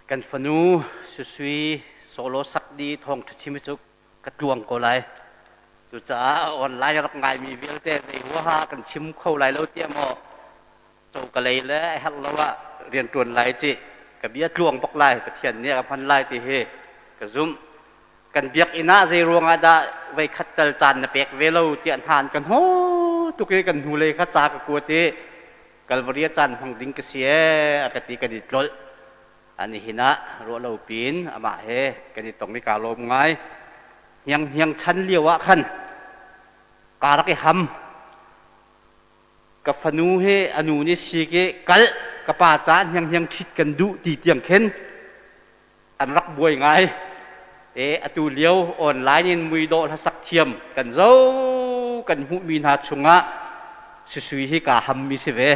Kan fanu Susui solo sak di thawngṭha chim hi cu ka tluang ko lai. Cucaah online rak ngaimi vialte zei huaha kan chim kho lai lo tiah maw coka lei le a herh lo ah rianṭuan lai ci ka bia tluang bak lai. Pathian nih a ka hman lai ti hi ka zumh. Kan biakinn ah zei ruangah dah voikhat tal caan na pek ve lo tiah hna an kan haw tuk i kan hnulei kha ca ka kuat i Kalvari a caan hmang ding ka si ee a ka ti. Kan i tlolh. Ani hin ah ruah lo piin amah he kan i tong i kaa lawm ngai. Hniang hniang chan lio ah khan kaa rak i ham. Ka fanu hi a nu nih sik i kal ka pa caah hniang hniang ṭhit kan duh ti tiang khin an rak buai ngai. E atu lio online in muidawh hlasak thiam kan zo kan hmuhmi hna chungah Susui hi kaa hammi si ve.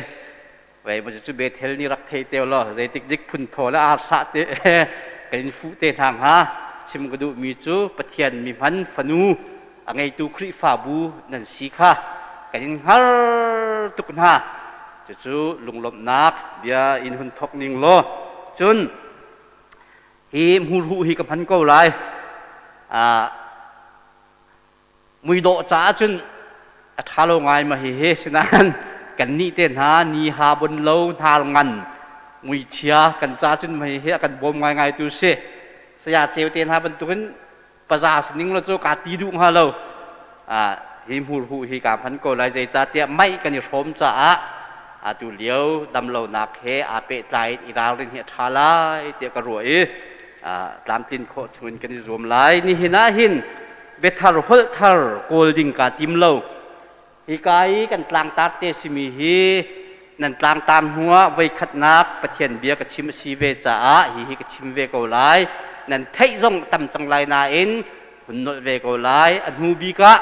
Vei ma cu Bethel nih rak thei te law zeitik dik phun thaw le arsa te kan in fuh te hna hnga. Chim ka duhmi cu Pathian mi hman fanu a ngeitu Khrihfabu nan si kha kan in hngar tuk hna. Cucu lunglawmhnak bia in hun thawk ning law cun hi hmurhuh hi ka hman ko lai. Muidawh caah cun a ṭha lo ngai ma hihi. Sinain kannih te hna ni ha bon lo hnar ngan muichia kan ca cun ma hihi a kan bawm ngaingai tu si. Saya Ceu te hna bantukin paza sining lo cu kaa ti duh hnga lo. Hi hmurhuh hi kaa hman ko lai, zeicahtiah mei kan i hrawm caah atu lio damlonak he aa pehtlai in i ralrin hi a ṭha lai tiah ka ruah i tlamtlin khawh chungin kan i zuam lai. Nihin ah hin biathar holh thar kawl ding kaa tim lo. Hika i kan tlangtar te simi hi nan tlangtar hnuah voikhatnak Pathian bia ka chim a si ve caah hihi ka chim ve ko lai. Nan theih zong tam cang lai nain hun nolh ve ko lai. A hnu bik ah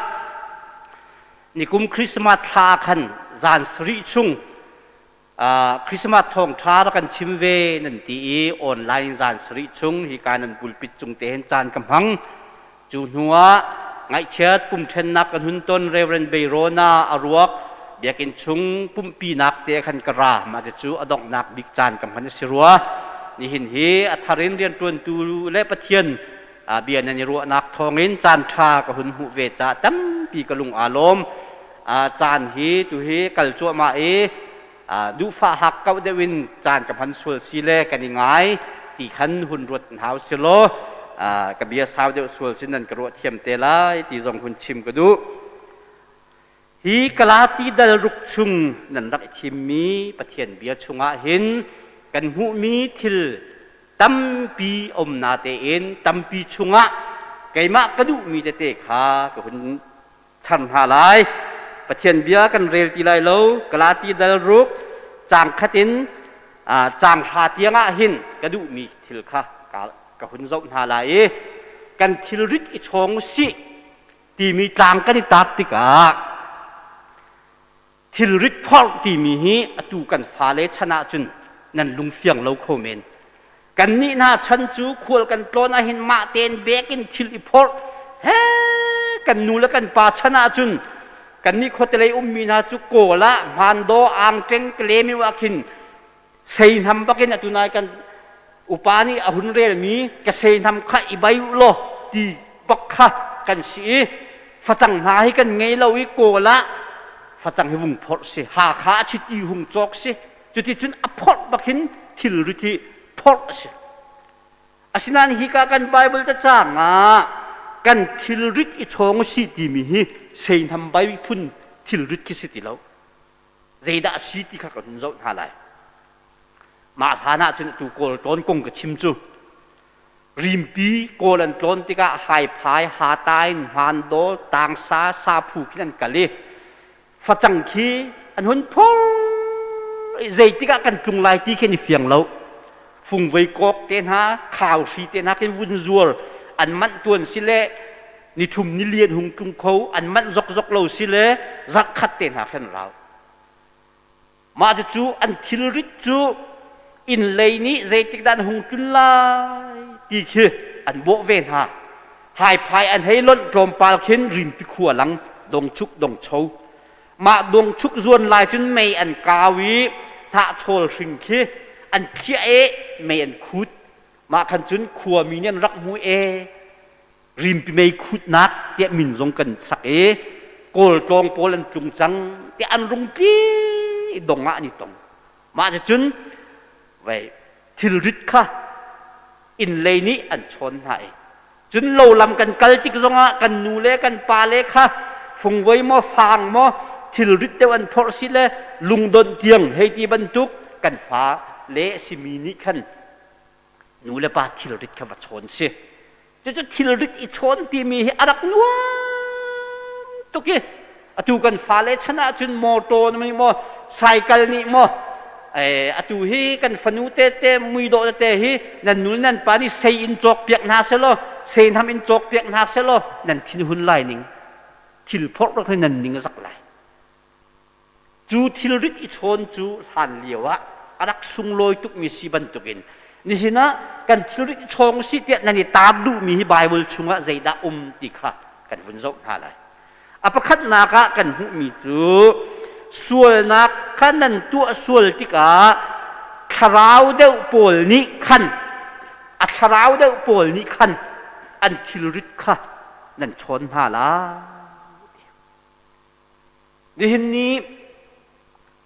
nikum Christmas thla khan zan sarih chung Christmas thawngṭha rak kan chim ve nan ti i online zan sarih chung hika nan pulpit cung te hin caan ka hmang. Cu hnuah ngaihchiat pumṭhennak kan hun ton. Reverend Beirona a ruak biakinn chung pumhpinak te khan ka ra. Mah cu a donghnak bik caan ka hman a si rua. Nihin hi a thar in rianṭuantu le Pathian bia nan i ruahnak thawngin caan ṭha ka hun hmuh ve caah tampi ka lung aa lawm. Caan hi tu hi kal cuahmah i duhfah hak kauh deuh in caan ka hman sual si le kan i ngai ti khan hun ruat hau si law ka bia sau deuh sual sin nan ka ruah thiam te lai ti zong hun chim ka duh. Hi Galati dal ruk chung nan rak i thimmi Pathian bia chungah hin kan hmuhmi thil tampi um na tein tampi chungah keimah ka duhmi tete kha ka hun char hna lai. Pathian bia kan rel ti lai lo. Galati dal ruk caang khat in caang hra tiang ah hin ka duhmi thil kha ka hun zoh hna lai i kan thilrit i chawng sih timi tlang kan i tar tikah thilrit phorh timi hi atu kan fale chan ahcun nan lungfiang lo kho men. Kannih hna chan cu khual kan tlawn ahhin mah tein bek in thil i phorh he. Kan nu le kan pa chan ahcun kannih khuatelei ummi hna cu Kawl ah hmandaw angṭeng kalemiu ah khin seihnam bakin atu nai kan upa nih a hun relmi ka seihnam kha i bai u law ti bak kha kan si i facang hna hi kan ngei lo i Kawl ah facang hi vung phorh si, Hakha a chiti hung cawk si. Cuticun a phorh bak hin thilrit hi phorh a si. Asinain hika kan Bible cacang ah kan thilrit i chawng si timi hi seihnam bai phun thilrit khi si ti lo. Zeidah a si ti kha kan hun zoh hna lai. Mah hlan ah cun atu Kawl tlawn kong ka chim cu rimpi Kawl an tlawn tikah haiphai, hatain, hmandaw, tangsa, saphu khin an kal i facang khi an hun phur i zeitik ah kan tlung lai ti khi an i fiang lo. Fungvei kawk te hna, khau hri te hna khin vun zuar an manh tuan si le nithum ni lian hung tlung kho, an manh zokzok lo si le zarh khat te hna khin rau. Mah cu an thilrit cu inn lei nih zeitik dah an hung tlun lai ti khi an bawh ve hna. Haiphai an hei lonh tlawmpal khin rimpi khua lang dongchuk dongcho. Mah dongchuk zuan lai cun mei an kau i hnahchawl hring khi an khiah i mei an khut. Mah khan cun khuami nih an rak hmu e rimpi mei khutnak tiah min zong kan sak i Kawl tlawng pawl an tlung cang tiah an rung tli dong ah an i tong. Mah cun vei thilrit kha inn lei nih an chawn hna i cun lo lam kan kal tik zongah kan nu le kan pa le kha fungvoi maw faang maw thilrit deuh an phorh si le lungdonh tiang hei ti bantuk kan fa le simi nih khan nu le pa thilrit kha va chawn si. Cucu thilrit i chawn timi hi a rak nuam tuk i atu kan fale chan ahcun motor nih maw cycle nih maw atu hi kan fanu tete muidawh tete hi nan nu nan pa nih sei in cawk piak hna selaw seinham in cawk piak hna selaw nan thinhun lai ning thil phorh rak hi nan ning a zak lai. Cu thilrit i chawn cu hlan lio ah a rak sunglawi tukmi si bantukin nihin ah kan thilrit i chawng si tiah nan i taar duhmi hi Baibal chungah zeidah um ti kha kan vun zoh hna lai. A pakhatnak ah kan hmuhmi cu sualnak kha nan tuah sual tikah thlarau deuh pawl nih khan a thlarau deuh pawl nih khan an thilrit kha nan chawn hna lai. Nihin ni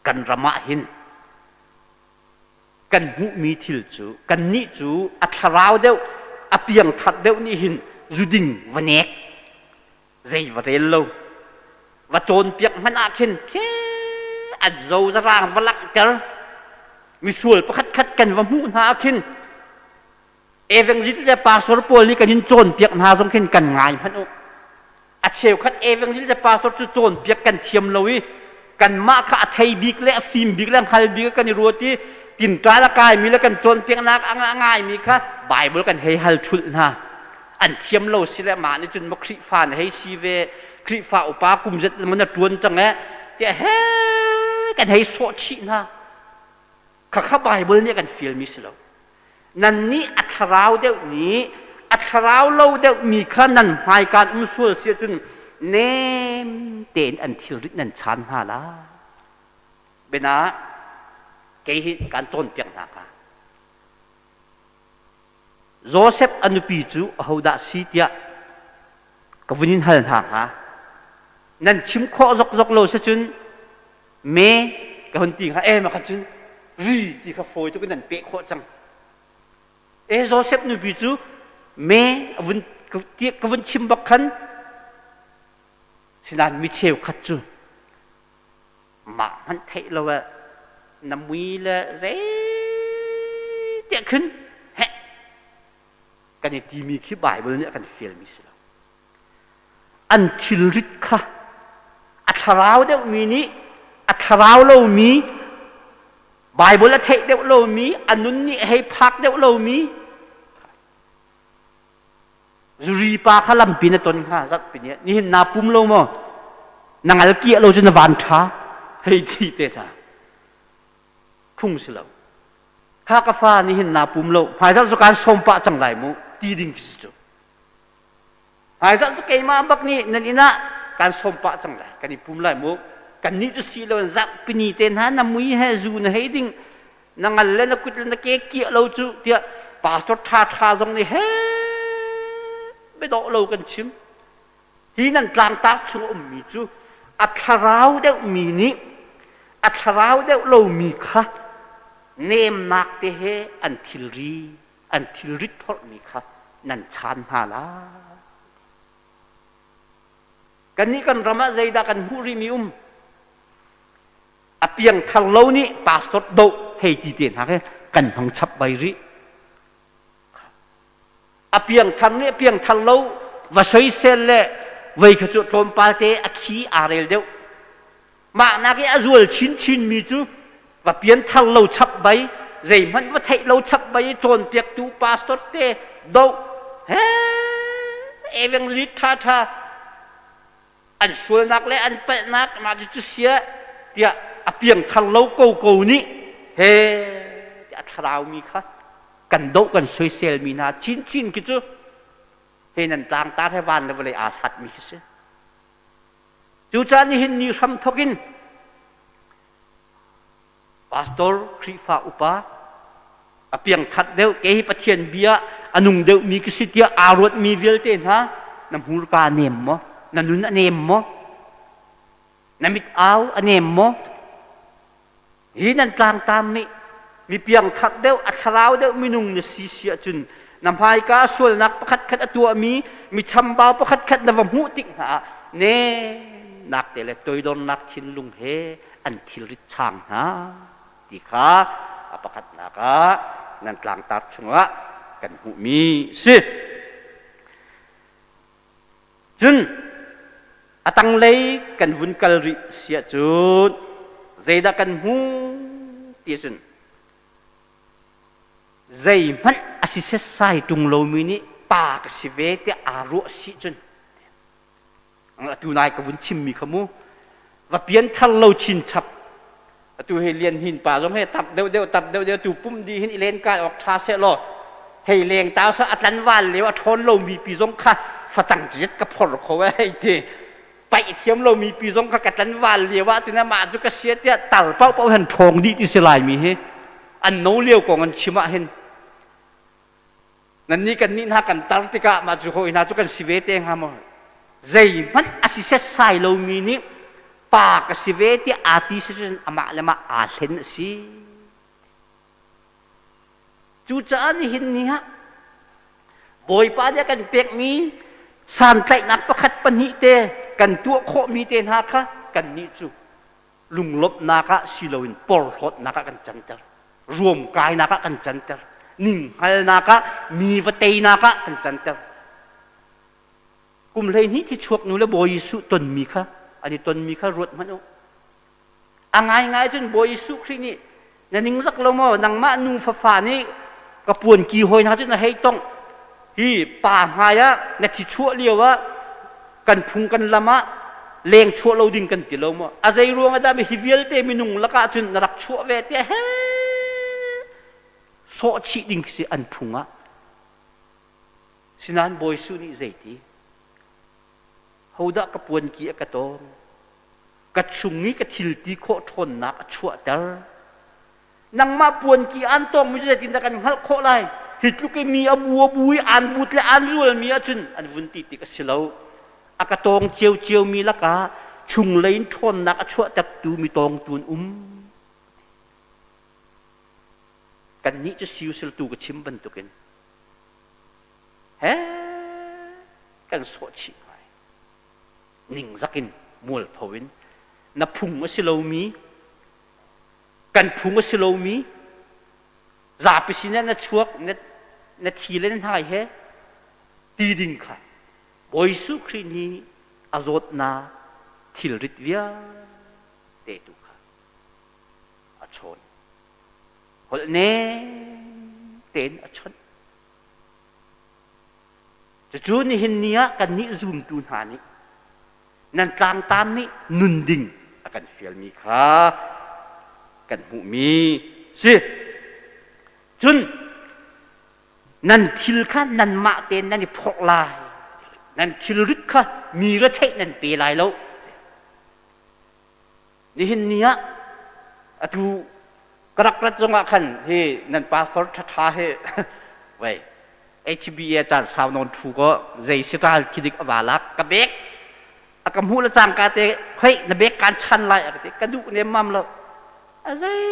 kan ram ah hin kan hmuhmi thil cu kannih cu a thlarau deuh a piangthar deuh nih hin zuding va nek zei va rel lo va cawnpiak hmanh ah khin khe an zo zarang va langhter misual pakhat khat kan va hmuh hna ah khin evangelist le pastor pawl nih kan in cawnpiak hna zong khin kan ngai hmanh u. A cheukhat evangelist le pastor cu cawnpiak kan thiam lo i kanmah kha a thei bik le a fim bik le a hngal bik kan i ruat i tinṭan a kaimi le kan cawnpiaknak a ngaimi kha Bible kan hei hal thulh hna. An thiam lo si le mah nih cun ma Khrihfa na hei si ve, Khrihfa upa kum zet na ṭuan cang eh tiah he kan hei sawh chih hna. Khakha Bible nih a kan fialmi si lo. Nannih a thlarau deuh nih a thlarau lo deuhmi kha nan hmaikaan um sual si ahcun nem tein an thilrit nan chaan hna lai. Biana kei hi kaan cawnpiak hna ka. Joseph a nupi cu ahodah si tiah ka vun in hal hna hnga. Nan chim khawh zokzok lo si cun me ka hun ti hnga e ma kha cun ri ti kha fawi tuk in an peh khawh cang. E Joseph nupi cu me a vun ka vun chim bak khan sinain mi cheukhat cu mah hmanh theih lo ah na mui le zei tiah khin heh kan i timi khi Bible nih a kan fialmi si lo. An thilrit kha a thlarau deuhmi nih a thlarau lomi Bible a theih deuh lomi a nun nih a hei phak deuh lomi zuri pa kha lampi na ton hnga zarhpi ni nihin naa pum lo maw na ngal kiah lo cu na van ṭha hei ti te hna phung si lo kha ka fa nihin naa pum lo hmaizarh cu kaan sawm pah cang lai mu ti ding khi si cu hmaizarh cu keimah bak nih nan inn ah kaan sawm pah cang lai kan i pum lai mu kannih cu si lo zarhpi ni te hna na mui he zu na hei ding na ngal le na kut le na ke kiah lo cu tiah pastor ṭha ṭha zong nih he biadawh lo kan chim hi nan tlangtar chung ummi cu a thlarau deuhmi nih a thlarau deuh lomi kha nemnak te he an thilri an thilrit phorhmi kha nan chaan hna lai. Kannih kan ram ah zeidah kan hmuh rihmi um? A piangthar lo nih pastor doh hei ti te hna khi kan hmang chap bai rih. A piangthar nih a piangthar lo va soisel le vei kha cu tlawmpal te a khi aa rel deuh. Mah nak i a zual chinchin mi cu va pianthar lo chap bai zeihmanh va theih lo chap bai cawnpiaktu pastor te doh he evangelist ṭha ṭha an sualnak le an palhnak mah cu sia tiah a piangthar lo ko ko nih he a thlarau mi kha kan doh kan soisel mi hna chinchin khi cu he nan tlangtar he van le vawlei aa hlat mi khi si. Cucaah nihin ni hramthawk in pastor Khrihfa upa A piangthat deuh ke hi Pathian bia a nung deuhmi ka si tiah aa ruatmi vialte hna na hmurka a nem maw? Na nun a nem maw? Na mit au a nem maw? Hi nan tlangtam nih mi piangthar deuh a thlarau deuh minung na si si ahcun na hmaika sualnak pakhatkhat a tuahmi mi chambau pakhatkhat na va hmuh tik hna ah nemnak te le toidornak thinlung he an thilrit chang hna ti kha a pakhatnak ah nan tlangtar chungah kan hmuhmi si. Cun a tanglei kan vun kal rih si ahcun zeidah kan hmuh ti ahcun zeihmanh a si setsai ṭung lomi nih pa ka si ve tiah aa ruah si cun atu nai ka vun chimmi kha mu va pianthar lo chinchap atu hi Lian Hin pa zong he tap deuh deuh tap deuh deuh tu pum di hin i len kai awk tha seh law hei leng ta sa atlan wal leo a ṭhawn lo mi pi zong kha facang zet ka phor kho e hei ti paih thiam lo mi pi zong kha ka tlan wal lio ah cun mah cu ka sia tiah tar pau pau han ṭhawng dih ti si lai mi hi an no lio kong an chim ah hin Nannih kannih hna kan tar tikah mah cu hawi hna cu kan si ve te hnga maw? Zeihmanh a si setsai lomi nih pa ka si ve tiah aa ti si cun amah le mah aa hlen a si. Cucaah nihin ni ah Bawipa nih a kan pekmi santlaihnak pakhat pahnih te kan tuah khawhmi te hna kha kannih cu lunglawmhnak ah si loin porhlawtnak ah kan canter ruamkainak ah kan canter ninghngalnak ah mi va teinak ah kan canter kum 12 thi chuak nu le Bawi Jesuh tonmi kha an i tonmi kha ruat hmanh u a ngaingai cun Bawi Jesuh Khrih nih na ningzak lo maw nangmah nu fafa nih ka puan ki hoi hna cu na hei tongh hi pa hmai ah na thi chuah lio ah kan phung kan lam ah leng chuah lo ding kan ti lo maw a zei ruang ah dah hi vialte minung lakah cun na rak chuah ve tiah he sawh chih ding khi si an phung ah sinain Bawi Su nih zeiti hodah ka puan ki a ka tawng ka chung i ka thil ti khawh ṭhawnnak a chuahter nangmah puanki an tawngmi cu zeitindah kan hngalh khawh lai hi tluk i mi a bu a bu i an but le an zualmi ahcun an vun ti tik a si lo a ka tawng ciocio mi lakah chunglei in ṭhawnnak a chuahtertu mi tawngtu an um kannih cu siusiltu ka chim bantukin he kan sawh chih ngai ningzak in mualpho in na phung a si lomi kan phung a si lomi zapi sinah na chuak na thi le na hnai he ti ding kha Bawi Jesuh Khrih nih a zawtnak thilrit vialte tu kha a chawn holh nem tein a chawnh cucu nihin ni ah kannih zumtu hna nih nan tlangtam nih nun ding a kan fialmi kha kan hmuhmi si. Cun nan thil kha nanmah tein nan i phorh lai. Nan thilrit kha mi retheih nan pe lai lo. Nihin ni ah atu ka rak rat zongah khan hi nan pastor ṭhaṭha hi wei HBA caan sau nawn ṭhu ko zei si ṭal khi dik a va lak ka bek a ka hmuh le cangka te hei na bek kaan chan lai a ka ti ka duh nemmam lo a zei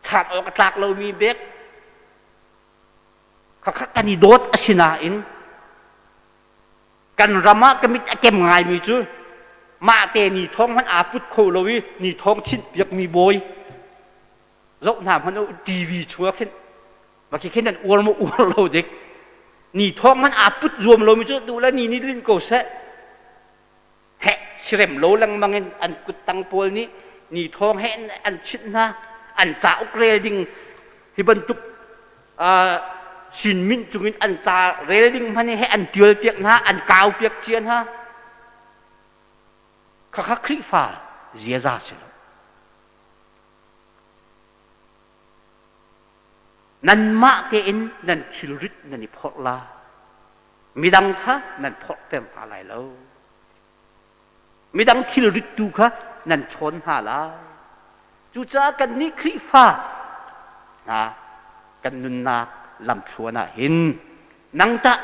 chan awk a tlak lomi bek khakha kan i dawt a si nain kan ram ah ka mit a kem ngaimi cu mah te ni thawng hmanh aa put kho lo i ni thawng chinh piakmi bawi zoh hna hmanh u TV chung ah khin ma khi khin an uar maw uar lo dik ni thawng hmanh aa put zuam lomi cu duh le ni ni lin ko seh heh sirem lo lengmang in an kuttang pawl nih ni thawng he an chinh hna an cauk rel ding hi bantuk sinminh cungin an ca rel ding hmanh he an tial piak hna an kau piak cia hna khakha Khrihfa ziaza si lo nanmah tein nan thilrit nan i phorh la midang kha nan phorhter hna lai lo midang thilrit tu kha nan chawn hna lai cucaah kannih Khrihfa hna. Kan nunnak lamthluan ah hin nang tah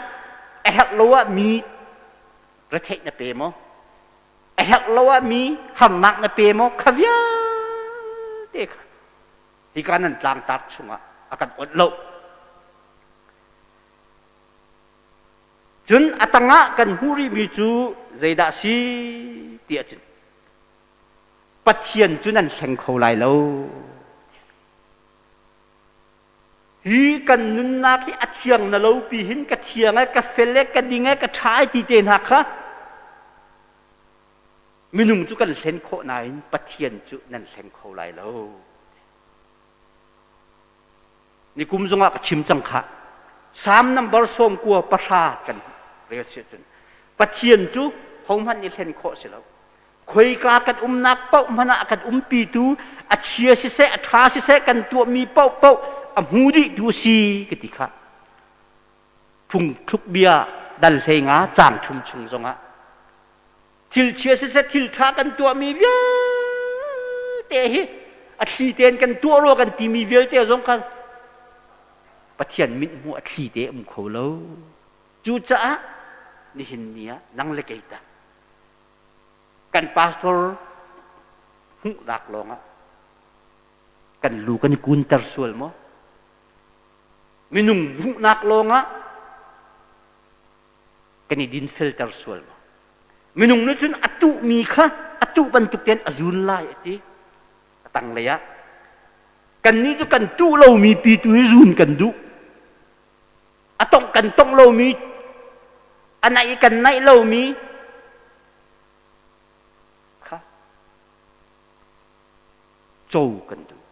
a herh lo ah mi retheih na pe maw? A herh lo ah mi harnak na pe maw? Kha vialte kha hika nan tlangtar chungah a kan onh lo. Cun a tangah kan hmuh rihmi cu zeidah a si ti ahcun Pathian cu nan hleng kho lai lo. Hi kan nunnak hi a thiang na lo pi hin ka thiang ai, ka fel ai, ka ding ai, ka ṭha ai ti te hna kha minung cu kan hlen khawh nain Pathian cu nan hleng kho lai lo. Nikum zongah ka chim cang khah. Salm number 90 kan rel si ahcun Pathian cu hohmanh nih hlen khawh si lo. Khoika kan umnak paoh hmanh ah a kan umpitu a chia siseh a ṭha siseh kan tuahmi paohpaoh a hmu dihtu a si ka ti khah. Phungthluk bia dal hlei nga caang thum chung zongah thil chia siseh thil ṭha kan tuahmi vialte hi a thli tein kan tuah rua kan timi vialte zong kha Pathian mithmuh a thli te um kho lo. Cucaah nihin ni ah nang le kei ta kan pastor hmuhnak lawngah kan lu kan i kunter sual maw? Minung hmuhnak lawngah kan i dinfelter sual maw? Minung nih cun a tuhmi kha a tuh bantuk tein a zun lai a ti. A tanglei ah kannih cu kan tuh lomi pi tu hi zun kan duh. A tongh kan tongh lomi, a naih kan naih lomi kha co kan duh.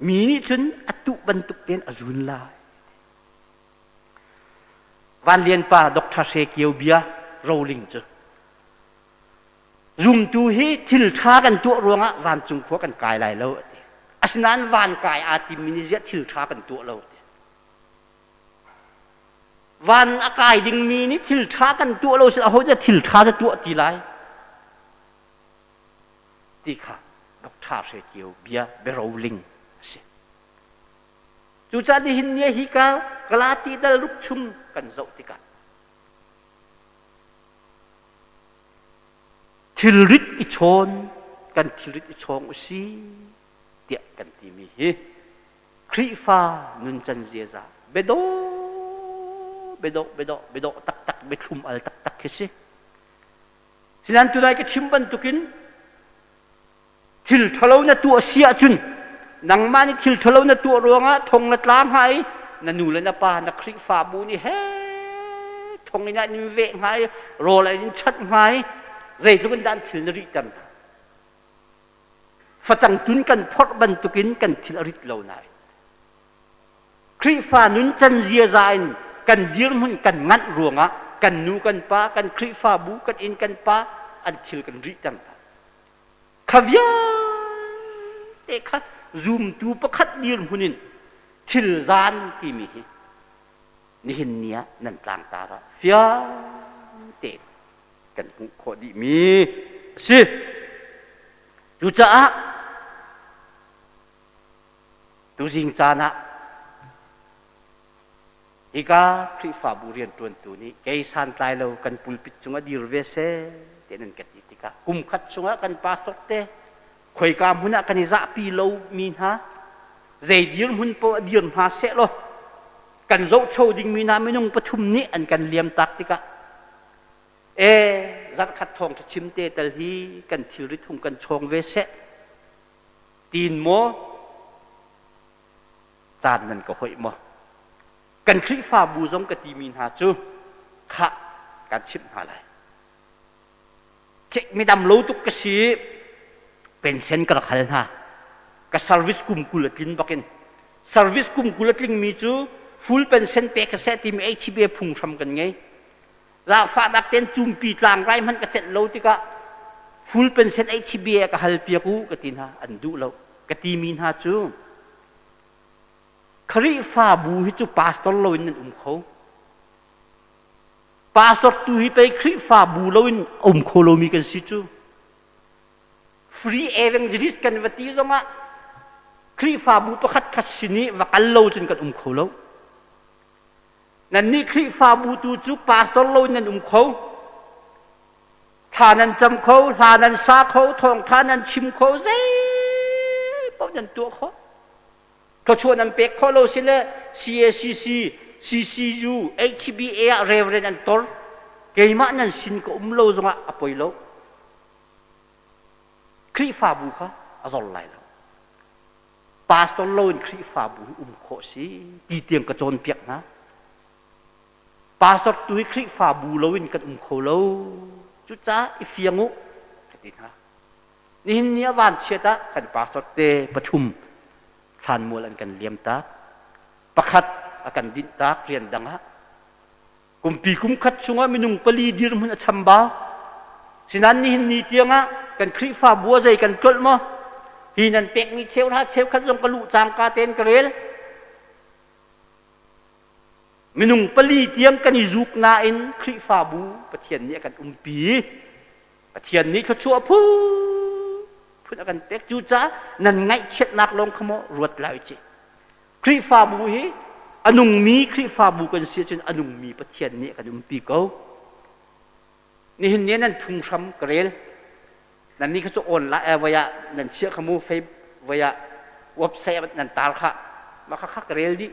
Mi nih cun a tuh bantuk tein a zun lai. Van Lian pa Dr. Hre Kio bia roling cu zumtu hi thil ṭha kan tuah ruangah vancung khua kan kai lai lo a ti. Asinain van kai aa timmi nih ziah thil ṭha kan tuah lo a ti. Van a kai dingmi nih thil ṭha kan tuah lo sin aho dah thil ṭha cu tuah ti lai ti kha Dr. Hre Kio bia biaroling a si. Cucaah nihin ni hi ka Galati dal ruk chung kan zoh tikah thilrit i chawn kan thilrit i chawng u si tiah kan timi hi Khrihfa nuncan ziaza biadawh biadawh biadawh biadawh taktak biathlum al taktak khi si. Sinain tunai ka chim bantukin Thil ṭhalo na tuah si ahcun nangmah nih thil ṭhalo na tuah ruangah thong na tla hnga i na nu le na pa na Khrihfabu nih he thong in an in veh hnga i rawl an in chanh hnga i zeitluk in dah an thil na rihter hna. Facang tun kan phorh bantukin kan thil a rit lo nain Khrihfa nuncan ziaza in kan dirhmun kan nganh ruangah kan nu kan pa kan Khrihfabu kan inn kan pa an thil kan rihter hna. Kha vialte kha zumtu pakhat dirhmun in thil zaan timi hi nihin ni ah nan tlangtar ah fiang tein kan hmuh khawh dihmi a si. Cucaah tuzing caan ah Hika Khrihfabu rianṭuantu nih kei santlai lo kan pulpit cungah dir ve seh ti nan ka ti tikah kum khat chungah kan pastor te khoika hmun ah kan i zahpi lomi hna zei dirhmun paoh ah dir hna seh law kan zohcho dingmi hna minung pathum nih an kan liamtak tikah e zarhkhat thawngṭha chim te tal hi kan thilrit hung kan chawng ve seh tiin maw caan nan ka hoih maw? Kan Khrihfabu zong ka timi hna cu khah kan chimh hna lai. Midam lo tuk ka si pension ka rak hal hna. Ka service kum 20 a tlin bakin. Service kum 20 a tlingmi cu full pension pe ka seh timi HBA phunghram kan ngei. Zaangfahnak ten cumpi tlangrai hmanh ka celh lo tikah full pension HBA ka hal piak u ka ti hna an duh lo. Ka timi hna cu Khrihfabu hi cu pastor loin nan um kho. Pastor tu hi pei Khrihfabu loin um kho lomi kan si cu. Free evangelist kan va ti zongah. Khrihfabu pakhat khat sin i va kal lo cun kan um kho lo. Nannih Khrihfabu tu cu pastor lo in nan um kho. Thla nan cam kho, hla nan sa kho, thawngtha nan chim kho, zei paoh nan tuah kho. Thluachuah nan pek khawh lo si le CACC, CCU, HBA ah reverend an tor. Keimah nan sin ka um lo zongah a poi lo. Khrihfabu kha a zor lai lo. Pastor lo in Khrihfabu hi um khawh si ti tiang ka cawnpiak hna. Pastor tu hi Khrihfabu lo in kan um kho lo. Cucaah i fiang u ka ti hna. Nihin ni a vanchiat ah kan pastor te pathum thlanmual an kan liam tak. Pakhat a kan dinh tak rian dang ah. Kumpi kum khat chungah minung pali dirhmun a chambau. Sinan nihin ni tiangah kan Khrihfabu a zei kan tlolh maw? Hi nan pekmi cheuhra cheukhat zong ka luh cangka tein ka rel. Minung pali tiang kan i zuk nain Khrihfabu Pathian nih a kan umpi. Pathian nih thluachuah phu phun a kan pek. Cucaah nan ngaihchiatnak lawng kha maw ruat lai ci. Khrihfabu hi a nungmi Khrihfabu kan si ahcun a nungmi Pathian nih a kan umpi ko. Nihin ni nan phunghram ka rel. Nan nih kha cu online voi ah nan chiah kha mu Facebook voi ah website ah nan tar kha mah kha kha ka rel dih.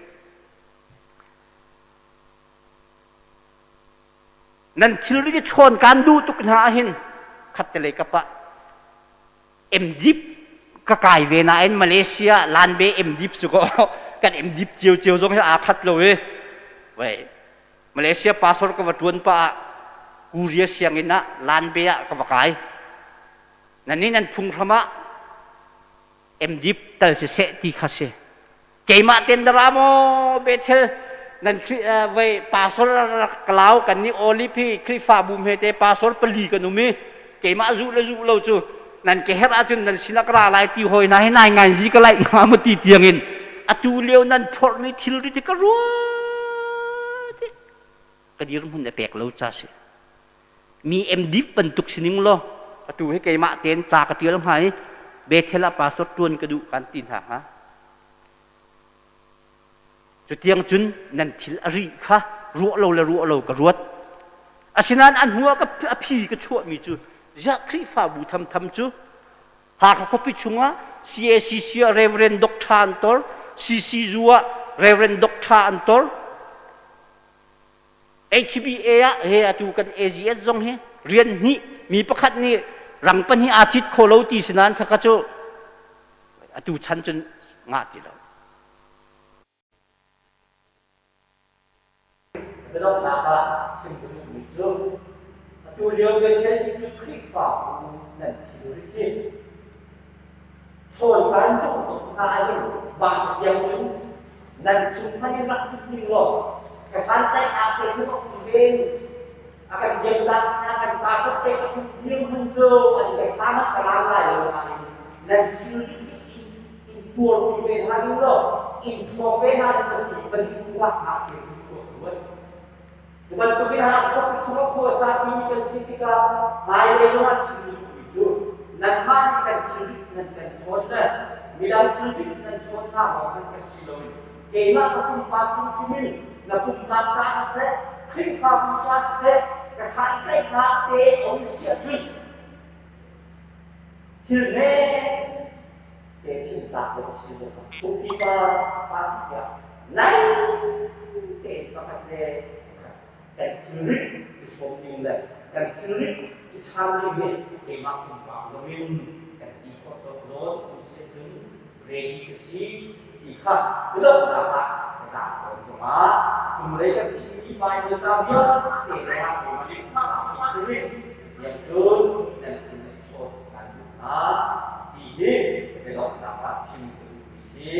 Nan thilri i chawn kaan duh tuk hna ahhin khattelei kap ah MDip ka kai ve nain Malaysia Lanbe MDip cu ko kan MDip cio cio zong hi aa khat lo i wei Malaysia pastor ka va tuan pa ah Korea sianginn ah Lanbe ah ka va kai nan nih nan phunghram ah MDip tal siseh ti kha si keimah ten dara maw Bethel nan voi pastor rak lau kan nih olive hi Khrihfabu hme te pastor pali kan um i keimah zu le zu lo cu nan ke her ahcun nan sinah ka ra lai ti hoi hna hi nai ngai zi ka laih hnga ma ti tiangin atu lio nan phorhmi thilri ti ka ruat ka dirhmun a pek lo ca si mi MD bantuk sining law atu hi keimah tein ca ka tial hnga i Bethel ah pastor tuan ka duh kan ti hna hnga Cutiang cun nan thil a rih kha ruah lo le ruah lo ka ruat. Asinain a hnu ah a phi ka chuahmi cu ziah Khrihfabu thamtham cu Hakha khuapi chungah CACC ah Reverend Dr. an tor, CCU ah Reverend Dr. an tor, HBA ah he atu kan AGS zong hi rian hnih mi pakhat nih rang pahnih aa cit kho lo ti si nain khakha cu atu chan cun ngah ti lo. Biadonghnak ah chim ka duhmi cu atu lio Bethel cu Khrihfabu nan thilri khi chawn kan duh tuk hna ahhin mah tiang cun nan chung hmanh in rak tuk ning law ka santlaihnak te khi rak um ve a kan biaknak hna kan pa tuk te ka dirhmun cu an kan thanak ka lam lai lo nain nan thilri in tuarpi ve hna ding law in chuak ve hna ding ti pali ruahnak he tuah tuan. Cu bantukin Hakha chung khuasa timi kan si tikah hmailei zongah chim duhmi cu nanmah nih kan thilrit nan kan chawn le midang thilrit nan chawn hna lawng kan kan si loin keimah ka pumpak hrimhrim in na pumpak ca siseh Khrihfabu ca siseh ka santlaihnak te a um si ahcun thil hme te chimtak lo si lo Pumpi pa pa tiah nai tein pakhat le pakhat kan thilrit i hrawm ding le kan thilrit i chaan ding hi keimah pumpak zong in kan ti khawh tawk zawn um si cun ready ka si ti kha donghnak ah ka tlang tawn zongah cunglei kan chimmi Bible ca vialte zongah keimah nih siang cun nan thil i chawt kan duh hna ti hi biadonghnak ah chim ka duhmi si.